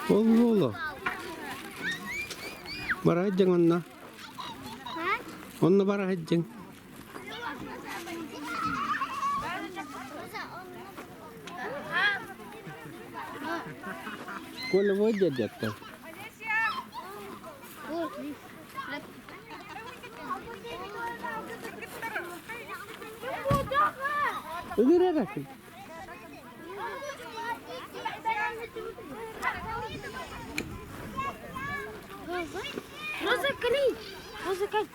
Ол буолуо. Бара сылдьыҥ онно. Онно бара сылдьыҥ. Коля вот дядя. Ыгырара. Роза, кали! Роза, кали!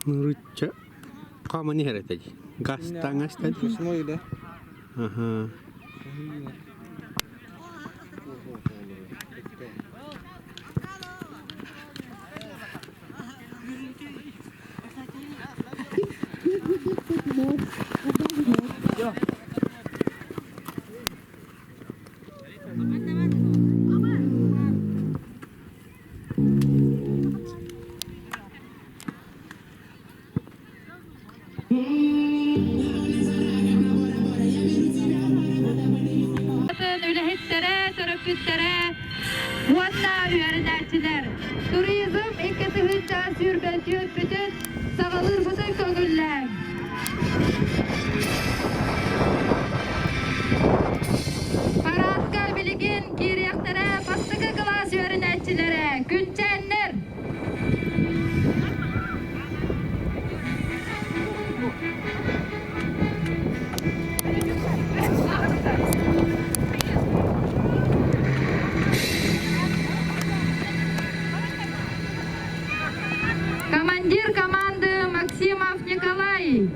Нуучча хааман иһэр этэ дии. Газ таҥас дии. Восьмой, да? Аха. Үлэһиттэрэ, төрөппүттэрэ уонна үөрэнээччилэр туризм 2 124 бүтүн саҕалыырбытын көҥүллээҥ. Парадка билигин киириэхтэрэ бастакы кылаас үөрэнээччилэрэ күнчээннэр. Командир команды Максимов Николай.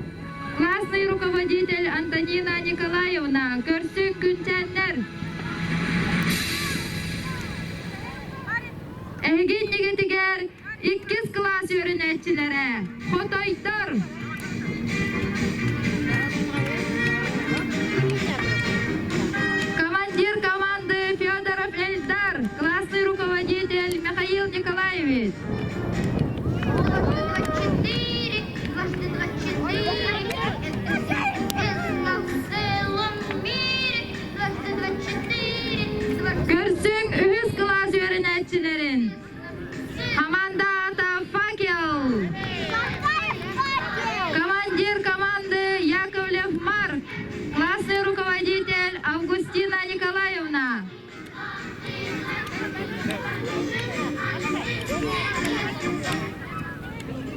Классный руководитель Антонина Николаевна. Көрсүн күнчээннэр. Эһиги иннигитигэр иккис кылаас үөрэнээччилэрэ Хотойдор. Командир команды Федоров Эльдар, классный руководитель Михаил Николаевич. 24, дважды два четыре, это всем известно в целом мире. Дважды два четыре, дважды Көрсүҥ үһүс кылаас үөрэнээччилэрин. Команда аата «Факел». Командир команды Яковлев Марк. Классный руководитель Августина Николаевна.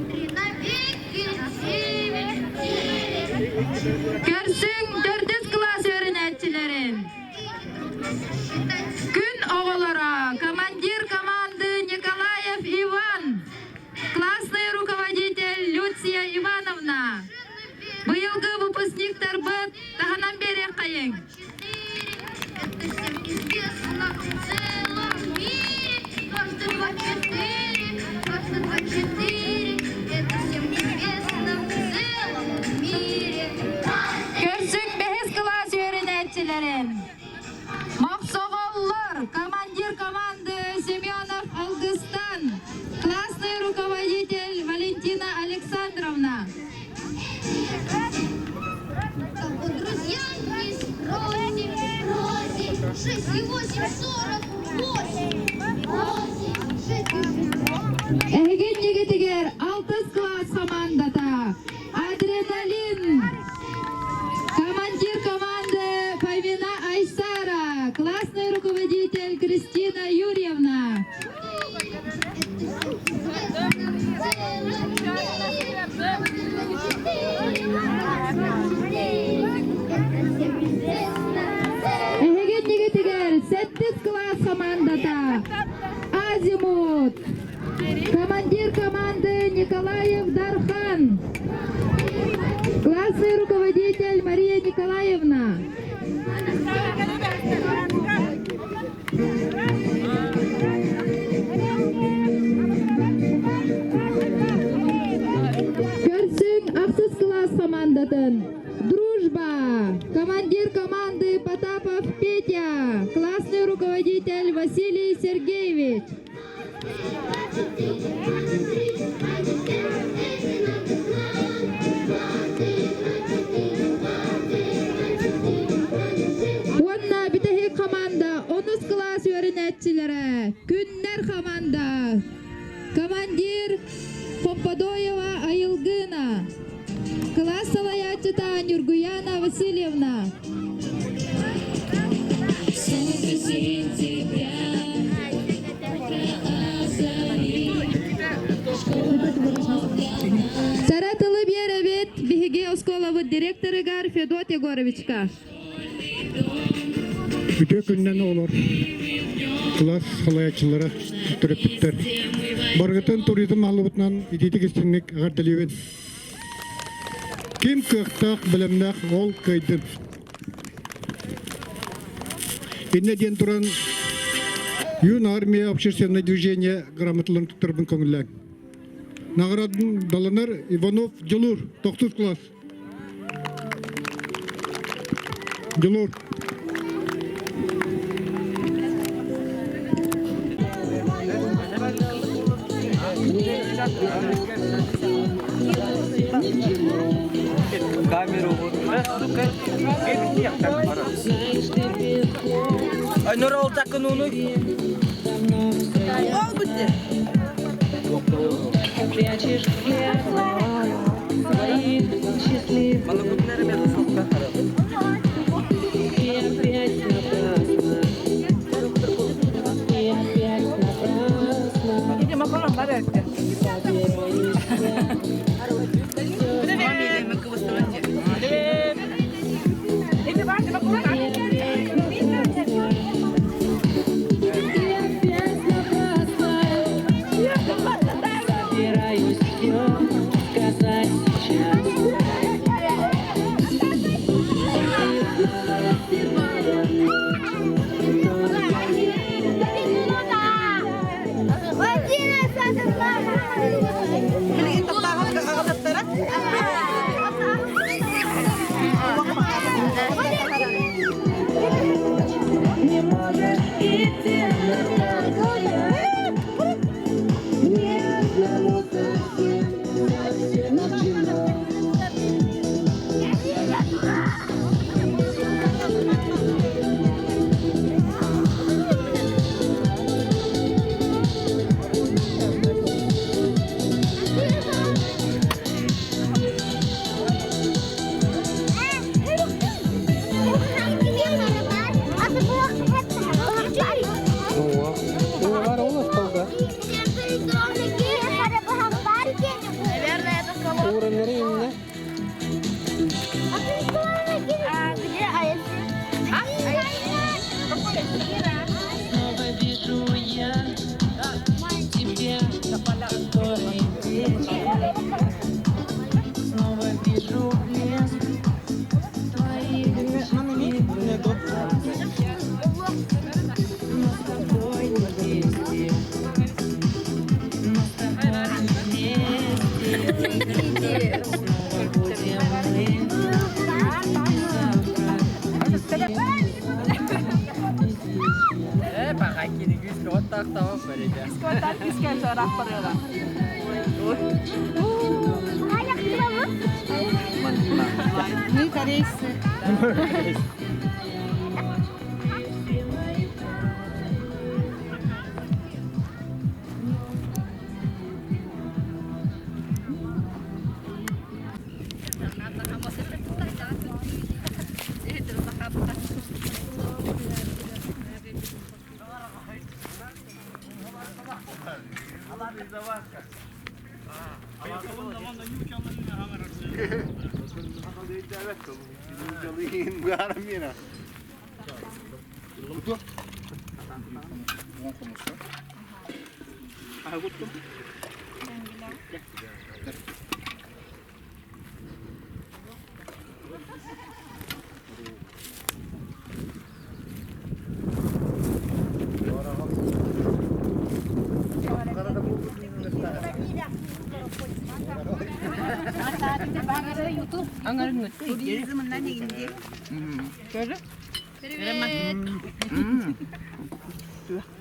Три навеки девять, девять. Көрсүҥ төрдүс кылаас үөрэнээччилэрин. Трудно сосчитать. Күн оҕолоро, командир команды Николаев Иван, классный руководитель Люция Ивановна. Быйылгы выпускниктарбыт таһынан биэриэххэйиҥ. Четыре, это всем известно в целом мире. Дважды два четыре, дважды два четыре, это всем известно в целом мире. Көрсүҥ бэһис кылаас үөрэнээччилэрин. Мохсоҕоллор, командир команды Семенов Алгыстан, классный руководитель Валентина Александровна. Кого друзья не спросим, спросим, шесть и восемь, 48. Восемь, шесть и шесть. Эһиги иннигитигэр алтыс кылаас командата Адреналин. Командир команды Фомина Айсара, классный руководитель Кристина Юрьевна. Это всем известно в целом мире. Дважды два четыре, дважды два четыре. Это всем известно в целом Эһиги иннигитигэр сэттис кылаас командата Азимут. Командир команды Николаев Дархан. Классный руководитель Мария Николаевна. Көрсүҥ ахсыс кылаас командатын Дружба. Командир команды Потапов Петя. Классный руководитель Василий Сергеевич. Два, четыре, два, три, два, четыре, это надо знать. Два, три, два, четыре, два, три, два, четыре, два, четыре. Уонна бүтэһик команда онус кылаас үөрэнээччилэрэ Күннэр команда. Командир Поппадоева Айылгына. Кылаас салайааччыта Нюргуяна Васильевна. Солнце сентября, утро озарит, Сара тылы биэрэбит биһиги оскуолабыт директорыгар Федот Егоровичка. Үтүө күнүнэн оҕолор, кылаас салайааччылара, төрөппүттэр. Барыгытын туризм аһыллыбытынан итиитик истиҥник эҕэрдэлиибин. Ким кыахтаах, бэлэмнээх, ол кыайдын. Иннэ диэн туран Юн армия общественное движение грамоталарын туттарбын көҥүллээҥ. Наградаланар Иванов Дьулуур, тохсус класс. Дьулуур. Камеру вот. Нұрол такынуну.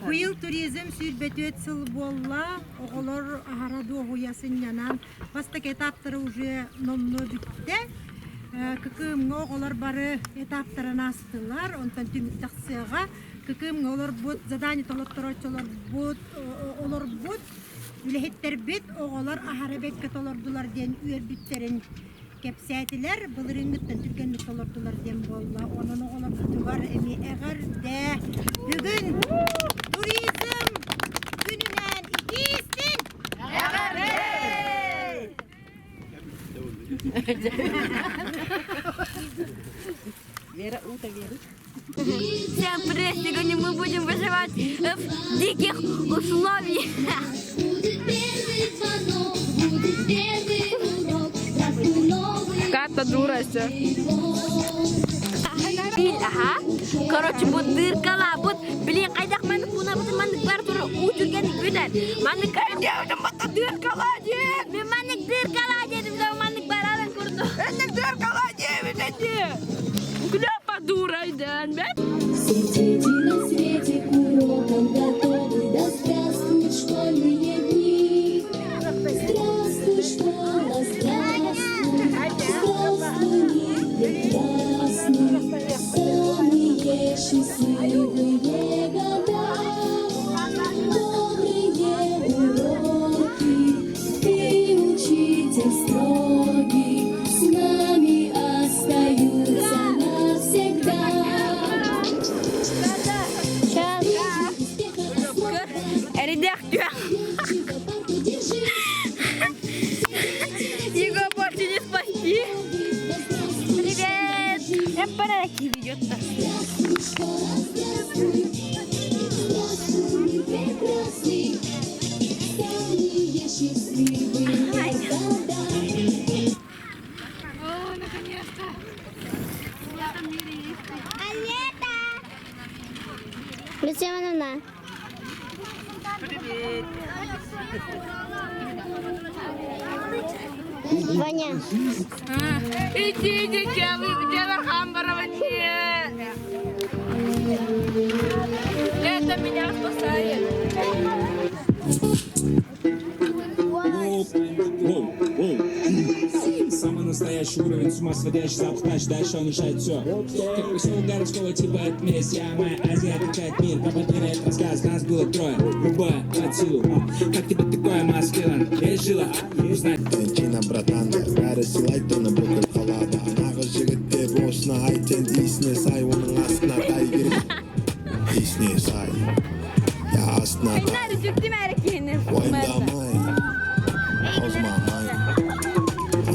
Быйыл туризм сүүрбэтүөт сыл буолла. Оҕолор аһара дуоһуйа сынньанан, бастакы этаптара уже номнуо бүттэ. ККМ-ҥа оҕолор бары этаптарын аастылар. Онтон түмүк тахсыаҕа. ККМ-ҥа олорбут, задание толотторооччуларбут олорбут үлэһиттэрбит оҕолор аһара бэккэ толордулар диэн үөрбүттэрин кэпсээтилэр. Былырыыҥҥыттан түргэнник толордулар диэн буолла. Онон оҕолорбутугар эмиэ эҕэрдэ. Бүгүн туризм күнүнэн итиистин! Эҕэрдэ! Вера, ута Вера. прессе, мы будем выживать в диких условиях. Будет первый звонок, будет первый урок. Здравствуй, новый Ката дурася. Ага. Короче, бу дыркала, бу, блин, кайдах маны куна бу маны бар тура уу жүрген бүтәр. Маны кайдах бу дыркала дед. Мен маны дыркала дедим, да маны баралан курду. Это дыркала дед, Кляпа дура, иден, бе? Все дети на свете к урокам готовы. Да здравствуют школьные дни. Здравствуй, школа, здравствуй. Здравствуй, мир прекрасный. Самые счастливые года. Добрые уроки. Ты учитель строгий. С нами остаются навсегда. Эридэх Его больше не спасти. Привет! Я пора ведет. Здравствуй, прекрасный, самые счастливые года. О, наконец-то. Алета! Люция Ивановна. Привет. Ваня. Иди, дитя, вы где Хамбарова нет. Это меня спасает. Воу, воу. Самый настоящий уровень, с ума сводящий запах тач, дальше он решает все. Как поселок городского типа, это месть, я моя Азия отвечает мир, папа рассказ, нас было трое, любое под силу. Как тебе такое, Маскелан? Я жила, узнать. Чина братан, бәрі сыйлайды оны бүкіл қалада. Нағыз жігіт деп осыны айт енді, иісіне сай, оның астына тай керек. Иісіне сай, я астына тай. Уайымдамай, аузыма май.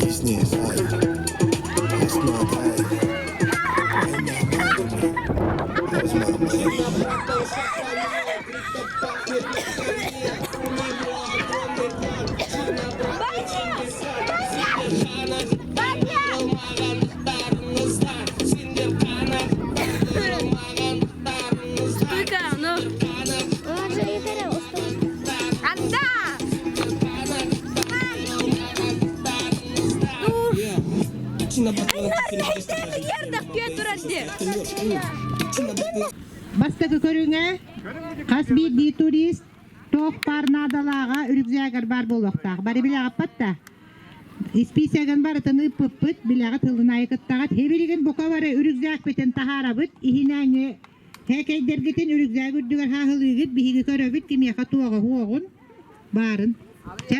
Иісіне сай, астына тай. Уайымдамай, аузыма май. Стойка, ну. Анда! Бастакы көрүҥэ хас биирдии турист туох баар наадалааҕа үрүкзээгэр баар буолуохтаах. Бары билэҕиппат да. Испиисэгин барытын ыыппыппыт, билэҕит ылынайы кыттаҕыт. Хэбилигин бука бары үрүкзээкпитин таһаарабыт, иһинээҥи хэкэйдэргитин үрүкзээк үрдүгэр хааһылыыгыт, биһиги көрөбүт кимиэхэ туоҕа хуоҕун баарын. Чэ.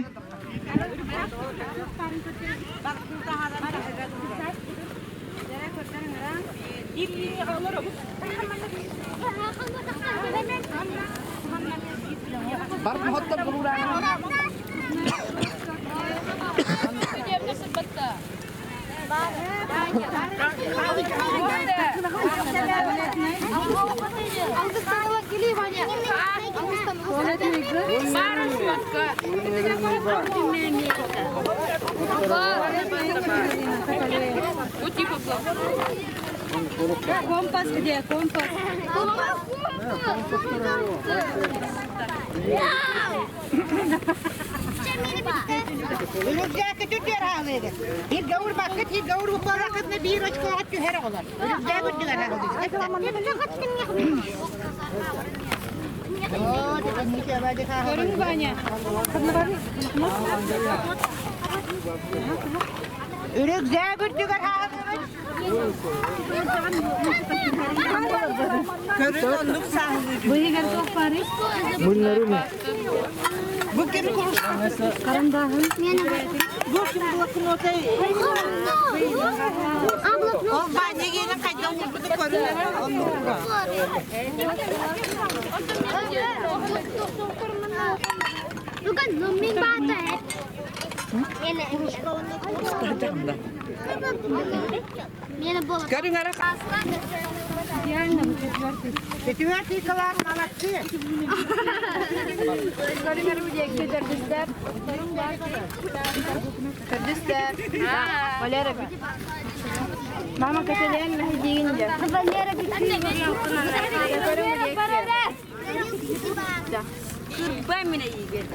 Компас где? Компас. Үрүкзээккэ түһэр хаалыыгыт. Биир гаур баккыт, биир гаур буккаракытны биир очкоҕа түһэр оҕолор. Үрүкзээк үрдүгэр хаалыыгыт. Көрүҥ, Ваня. Үрүкзээк үрдүгэр хаалыыгыт. Көрүн оннук саһылы. Быйыгар туох бары? Бу ким куруш? Бу ким блокноты? Ол Ваня генен кайда урбуду көрүн. Оннук. Бүгін мен бата. Көрүҥ эрэ. Четвертый класс молодцы. Көрүҥ эрэ диэки төрдүстэр. Төрдүстэр. Валера Мама кэтэлээн мэһэйдиигин дьэ. Валера Кырба минэ иигин.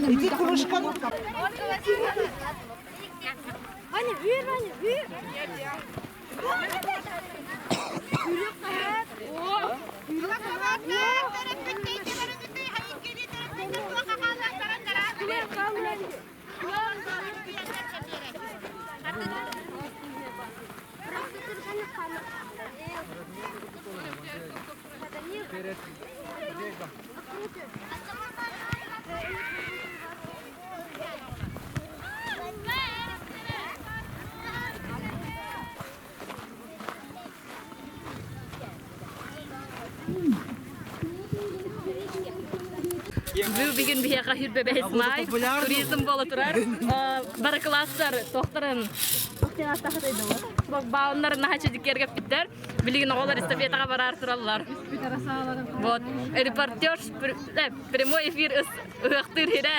Ити кружка. Ваня, выр, Ваня, выр. Бүгүн биһиэхэ хүрбэ бэһис маай туризм буола турар. Бары класстар тохторун бауннар наһаа чэдиккэргэппиттэр. Билигин оҕолор эстафетаҕа бараар тураллар. Вот репортер прямой эфир ыһыахтыыр хирэ.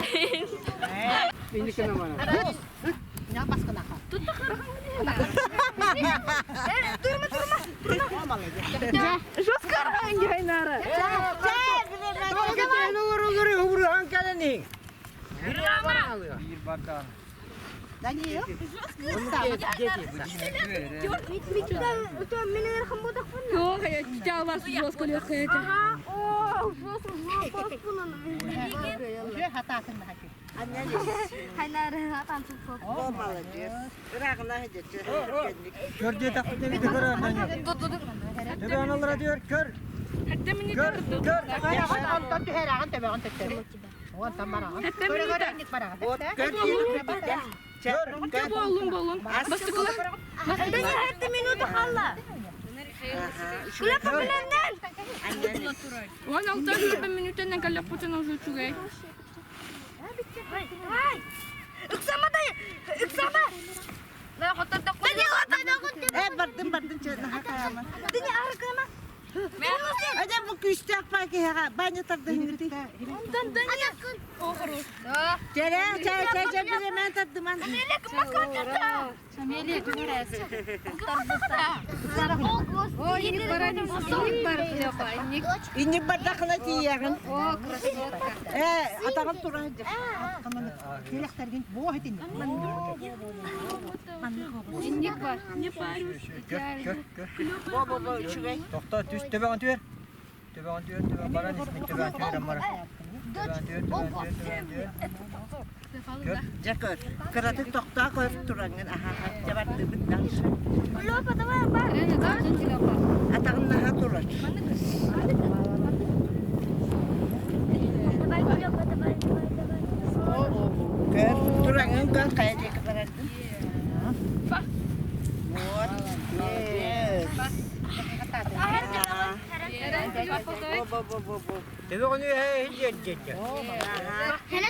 Көр диэтэхпитинэ көр Төбөҕүн аллара түһэр, көр. Көр, көр. Онтон түһэрэҕин төбөҕүн төттөрү. Онтон бараҕын. Көрө көрө инник бараҕын. Көр, көр. Боллун, боллун. Бастыкылар. минута қалла. Он алта жүрбі минутенен калляппутен уже үчүгэй. Ыксама да, ыксама. Э, бардым, бардым, Дini аркама. Ада бу күстәк пакега баня тардым. Чәрә, чә, чә, чә, бире мен тардым. Инник бардахына тиягын. Э, атагым тура. Келехтерген боо хетин. Инник бар. Не парюсь. Көр, көр, көр. Бо, бо, бо, үчүгэй. Тохто, түс, төбөҕүн түһэр. Төбөҕүн түһэр, төбөҕүн баран испит төбөҕүн түһэр, бара. Төбөҕүн түһэр, төбөҕүн түһэр, төбөҕүн түһэр. Көр. Дьэ көр. Кыратык тохтоо көр тураңын аха жабардыбыт дальше. Лёпа, давай, бар. Атагын наха турар. Давай, Лёпа, давай, давай, давай. Көр, тураңын көр кая диэки барардын. Вот. Молодец. Бо, бо, бо, бо, бо. Төбөҕүн үөһэ иһиллиэр диэтэ.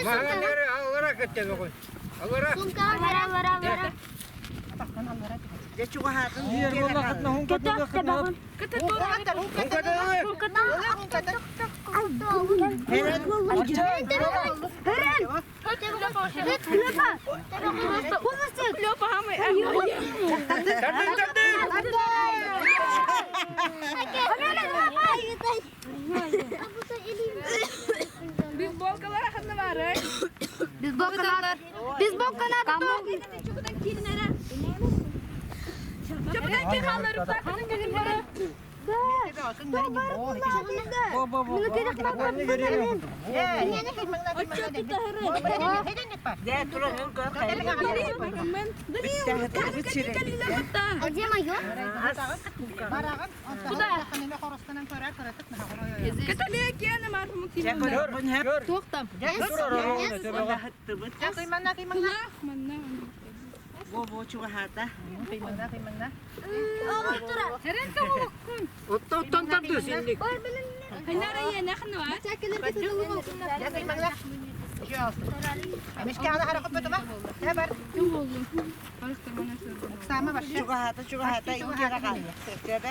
Маһын эрэ аллара көр төбөҕүн. Аллара. Сумка, вара, вара, вара. Дьэ чугаһаатын Биир буоллаххытына хуҥкатылыаххытына хуҥкатылыах. Тардын, тардын. Бейсболкалар ханна бары. Бейсболкалар. Бейсболкалар. Чөпүтэн кир халлар, рюкзактарын кэлин бары. Где мое? Куда? Туохта? Во-во чугаһаата. Оттон тардыы синник. Чугаһаата, чугаһаата, инкера хаалла. Сөбө.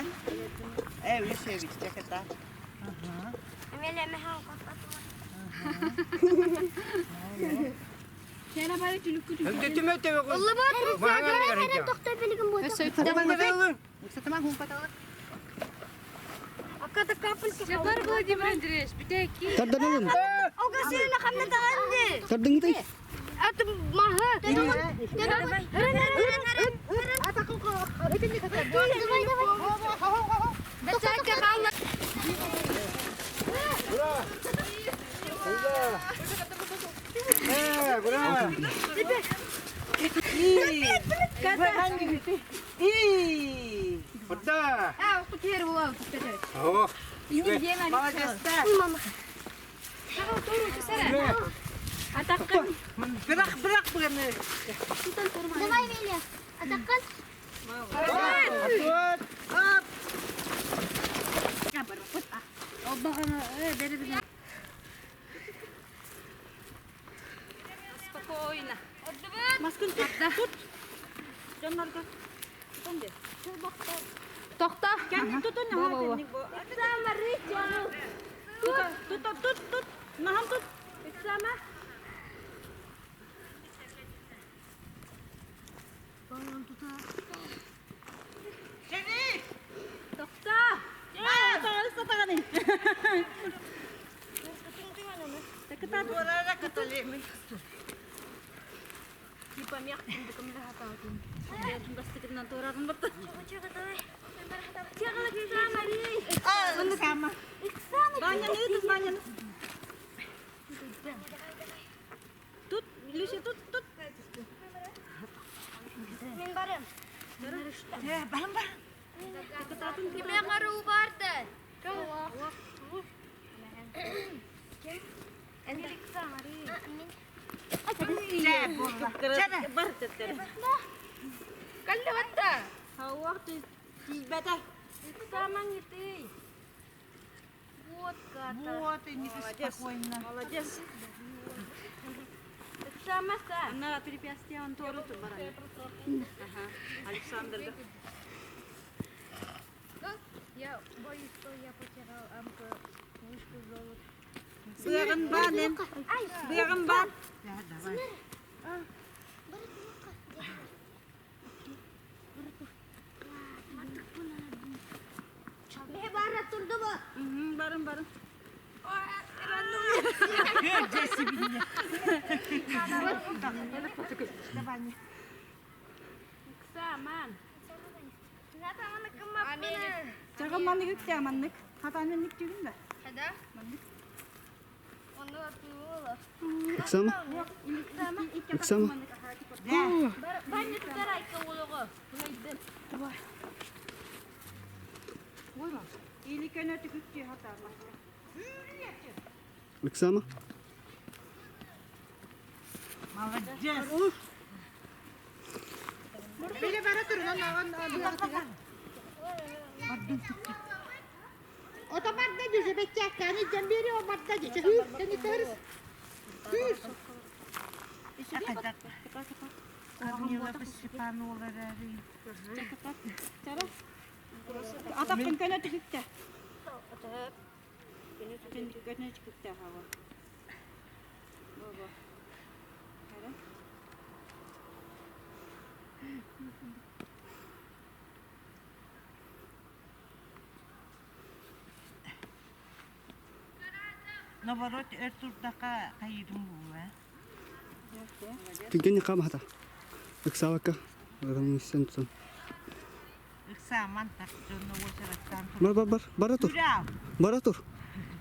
Э, үс эбит, чаката. Тарданылын. Тардыңытай. Bırak, bırak bunu. Давай, Миля. Атакан. Спокойно. Тохта. Tut, tut, tut. Naham tut. Sama. Тохта. Tut, Люся, tut, tut. Мин барым. Барым, барым. Кимә карау барды? Каллыбатта. Вот карта. Вот, и не спокойно. Молодец. На препятствие он тоже Александр. Я боюсь, что я потерял амку вышку золота. Быгын бан, быгын бан. Бара турду бу. Барым, барым. Чагын маннык үктэ маннык. Хатанын нүктүгүн да. Onu atıyorlar. Оксана. Оксана. Или көнө түкүктү хатарла. Оксана. Молодец. Биле бара турунан аган буягытыга. Ото барда жүзө бетчакканы жамбери о барда жүзө. Сени төрүс. Түс. Атакын көнө түкүктэ. Көнө түкүктэ хава. Наоборот, өр турдака кайырым бу, э? Түгені қамата. Оксалака. Рамысен сон. Ыксааман так дьонно уочараттаан Бар бар бар бара тур. Бара тур.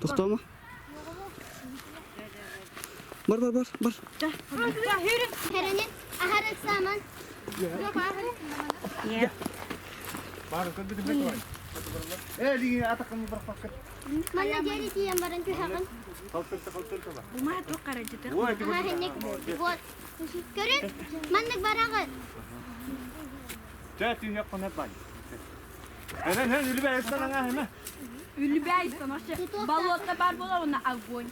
Тохтоомо. Бар бар бар бар. Хәренин ахар ыксааман. Манна диэри тиийэн баран түһэҕин. Аха хинник вот. Көрүн, маннык бараҕын. Болото бар була, вона огонь.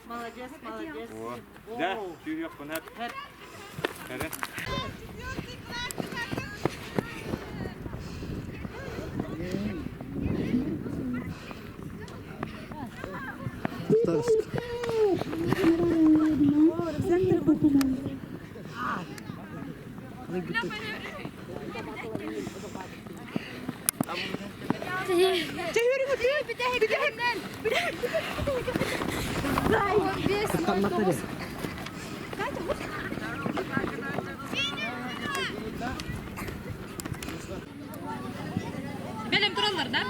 Молодец, молодец. Да, сүүрүөх Эрэ. Белем тураллар да?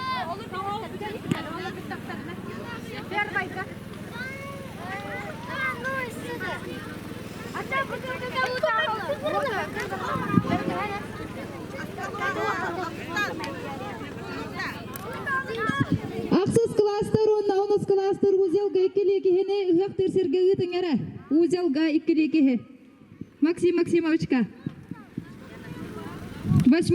Ахсыс класстар уонна онус класстар узелга иккилии киһини ыһыахтыыр сиргэ ыытыҥ эрэ. Узелга иккилии киһи. Максим Максимовичка. Восьмой.